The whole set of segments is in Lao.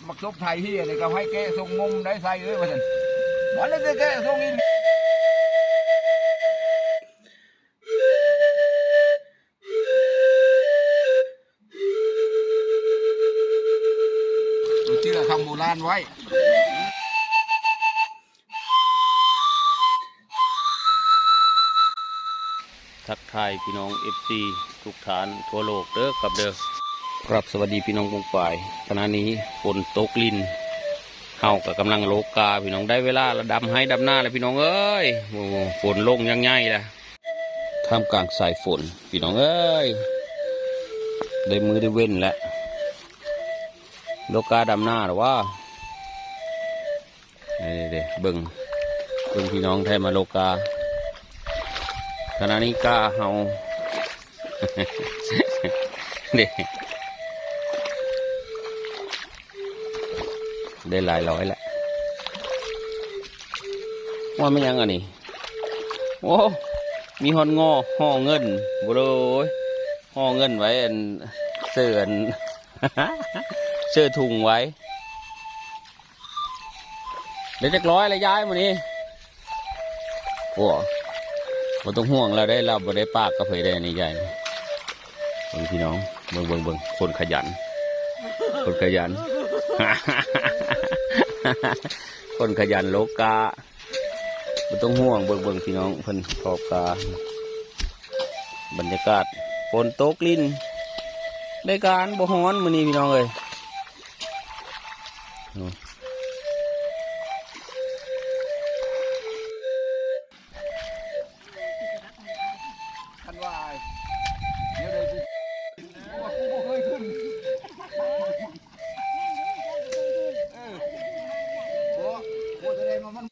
ບັກສົບໄຖເຮຍນີ້ກໍໃຫ້ແກະສົ່ງມຸມໄດ້ໃສ່ເອີຍວ່າຊັ້ນ. ມັນລະຊິແກະສົ່ງອີ່ຫຼີ. ເຊື່ອຄຳໂບລານໄວ້. ທັກທາຍພີ່ນ້ອງເອັຟຊີທຸກທ່ານທົ່ວໂລກເດີຄັບເດີ. ຄັບ ສະຫວັດດີພີ່ນ້ອງປົງປາຍ. ຂະນະນີ້ຝົນຕົກລິນ ເຮົາກໍກຳລັງໂລກາພີ່ນ້ອງ. ໄດ້ເວລາລະ ດຳໄຮ່ດຳນາແລ້ວພີ່ນ້ອງເອີຍ. ໂອ້ ຝົນລົງຢ່າງໃຫຍ່ລະ. ທ່າມກາງສາຍຝົນພີ່ນ້ອງເອີຍ. ໄດ້ມື້ໄດ້ເວັນແລ້ວ. ໂລກາດຳນາລະວ່າ. ນີ້ເດ້ ເບິ່ງ ເບິ່ງພີ່ນ້ອງໄທມາໂລກາ. ຂະນະນີ້ກາເຮົາ ເດ້ ໄດ້ຫຼາຍຮ້ອຍລະ. ວ່າແມ່ນຫຍັງອັນນີ້? ໂອ້ ມີຮອດງໍຫໍ່ເງິນ ໂອ້ຍ ຫໍ່ເງິນໄວ້ອັນ ເສີອັນ ເສີທຸງໄວ້. ໄດ້ຈັກຮ້ອຍລະຍາຍມື້ນີ້? ໂອ້ ບໍ່ຕ້ອງຫ່ວງລາວໄດ້ ລາວບໍ່ໄດ້ປາກກັບໃຜໄດ້ນີ້ຍາຍ. ເບິ່ງພີ່ນ້ອງ ເບິ່ງ ເບິ່ງ ເບິ່ງ ຄົນຂະຫຍັນ ຄົນຂະຫຍັນ ຄົນຂະຫຍັນໂລກາ. ບໍ່ຕ້ອງຫ່ວງ ເບິ່ງ ເບິ່ງພີ່ນ້ອງ ເພິ່ນທອບກາ. ບັນຍາກາດຝົນຕົກລິນ ໄດ້ການ ບໍ່ຮ້ອນມື້ນີ້ພີ່ນ້ອງເອີຍ. ຄັນວ່າແນວໃດ ໂອ້ຍ ກູບໍ່ເຄີຍຂຶ້ນ. ເອີ ບໍ່ ບໍ່ ສະແດງວ່າມັນ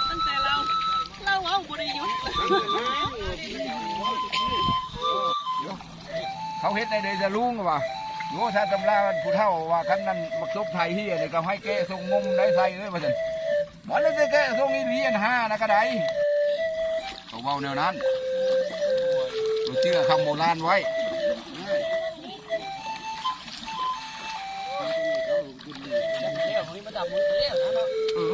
ຕັ້ງແຕ່ລາວ ລາວເວົ້າບໍ່ໄດ້ຢຸດ. ເຂົາເຮັດໃນໃດສະລຸງວ່າ ໂອ້ ຊາດຕຳລາຜູ້ເຖົ້າວ່າ ຄັນນັ້ນບັກສົບໄຖເຮຍນີ້ກໍໃຫ້ແກະສົ່ງມຸມໄດ້ໃສ່ເອີຍວ່າຊັ້ນ. ມັນລະຊິແກະສົ່ງອີ່ຫຼີຫັ້ນນະກໍໄດ້ ເຂົາເວົ້າແນວນັ້ນ. ເຮົາເຊື່ອຄຳໂບລານໄວ້. ເອີ.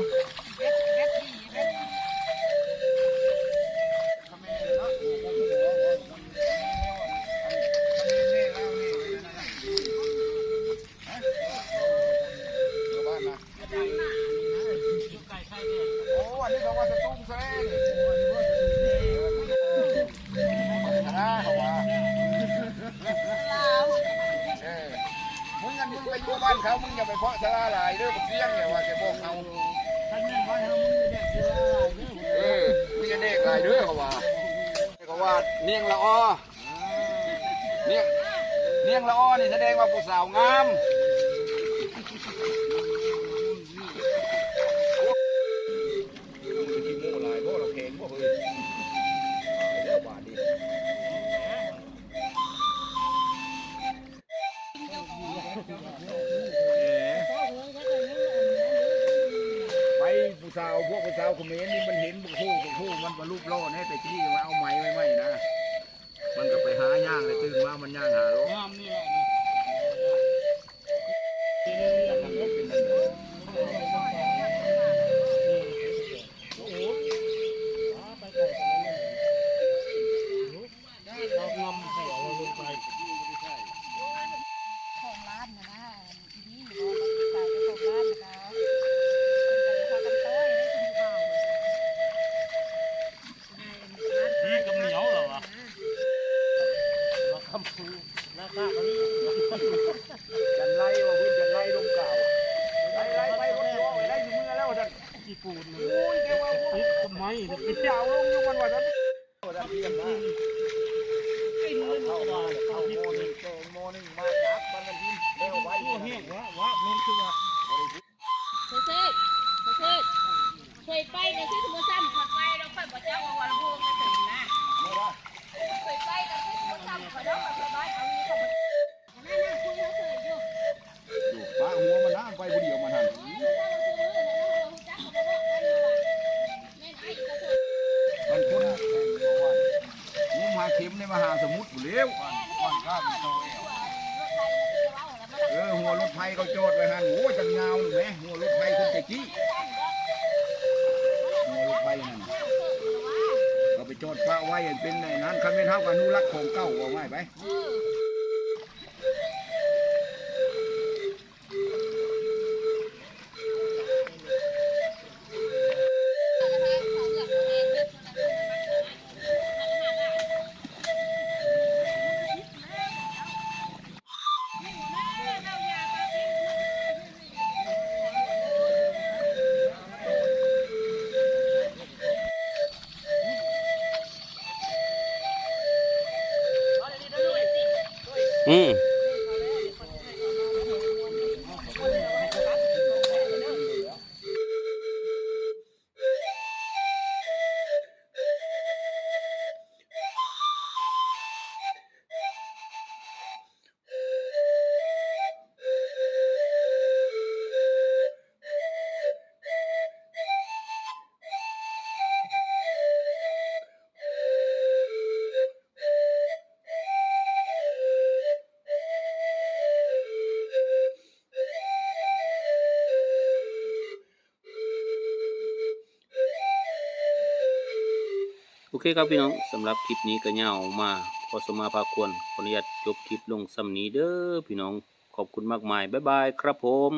ໂອ້ ອັນນີ້ເຂົາວ່າສະຕຸງແຊງ ເຂົາວ່າ ເອີ ມຶງອັນ ມຶງໄປຢູ່ບ້ານເຂົາ ມຶງຢ່າໄປເພາະສາລາຫຼາຍເດີ ບັກຊຽງ ເຂົາວ່າ ແກບອກເຮົາ ເອີ ມຶງຢ່າແດກຫຼາຍເດີ ເຂົາວ່າ ເຂົາວ່າ ນຽງລະອໍ ນຽງ ນຽງລະອໍນີ້ສະແດງວ່າຜູ້ສາວງາມ. ໂອ້ຍ ຂີ້ໂມ້ຫຼາຍບໍ່ ລະແພງບໍ່ເຮີ້ຍ ຕາຍແລ້ວບາດນີ້. ໄປຜູ້ສາວ ພວກຜູ້ສາວຂະເໝນນີ້ ມັນເຫັນບັກໂຮບັກໂຮ ມັນມາຮູບຫຼໍ່ແນ່ ແຕ່ກີ້ມາເອົາໄມ້ໄວ້ໃໝ່ນະ. ມັນກໍໄປຫາຍ່າງ ແລ້ວຕື່ນມາມັນຍ່າງຫາໂລດ. ງາມນີ້ແຫຼະ ຂອງຮ້ານນະນະ ອີ່ດີບໍ່ ລູກສາວເຈົ້າຂອງຮ້ານນະ ເພິ່ນກໍເລີຍພາກັນຕ້ອຍໄດ້ກິນຜູ້ບ່າວ. ດີກັບໜຽວແລ້ວວະ ມາຄຳຄື ໜ້າຕາກໍດີ ຈັນໄລວ່າ ເພິ່ນຈັນໄລລົມກາວ ໄລ່ໆໄປ ຄົນຊິອອກໄປໄດ້ຊິເມືອແລ້ວວ່າຊັ້ນ ຂີ້ປູນ ໂອ້ຍ ແກວ່າ ຕິດກັບໄມ້ ຕິດກາວລົງຢູ່ມັນວ່າຊັ້ນ ວ່າຊັ້ນ ກິນເງິນ ເສກ ເສກ ເສກ ເຄີຍໄປກໍຄືບໍ່ຊ້ຳຂ້ອຍໄປແລ້ວ ຂ້ອຍບໍ່ຈັກວ່າວັນໂພໄປເຖິງນະ ເຄີຍໄປກໍຄືບໍ່ຊ້ຳຂ້ອຍດອກ ຂ້ອຍໄປເອົາຢູ່ ຂ້ອຍບໍ່ ຢູ່ ປະຫົວມັນນະ ໄປຜູ້ດຽວມັນຫັ້ນ ມັນຄົນງມຫາເຂັມໃນມະຫາສະໝຸດພຸ້ນແລ້ວ. ເອີ ຫົວລົດໄຟເຂົາຈອດໄວ້ຫັ້ນ ໂອ້ຍ ຈັກຍາວນີ້ແໝ ຫົວລົດໄຟຄົນແຕ່ກີ້ ຫົວລົດໄຟຫັ້ນ ເຂົາໄປຈອດປະໄວ້ເປັນອັນນັ້ນ ຄັນແມ່ນເຮົາກໍອະນຸລັກຂອງເກົ່າ ເວົ້າງ່າຍໄປ. ອືມ ໂອເຄຄັບພີ່ນ້ອງ, ສຳລັບຄລິບນີ້ກໍຍາວມາພໍສົມມາພາຄວນ, ຂໍອະນຸຍາດຈົບຄລິບລົງສ່ຳນີ້ເດີພີ່ນ້ອງ. ຂອບຄຸນມາກມາຍ, ບາຍບາຍຄັບຜົມ.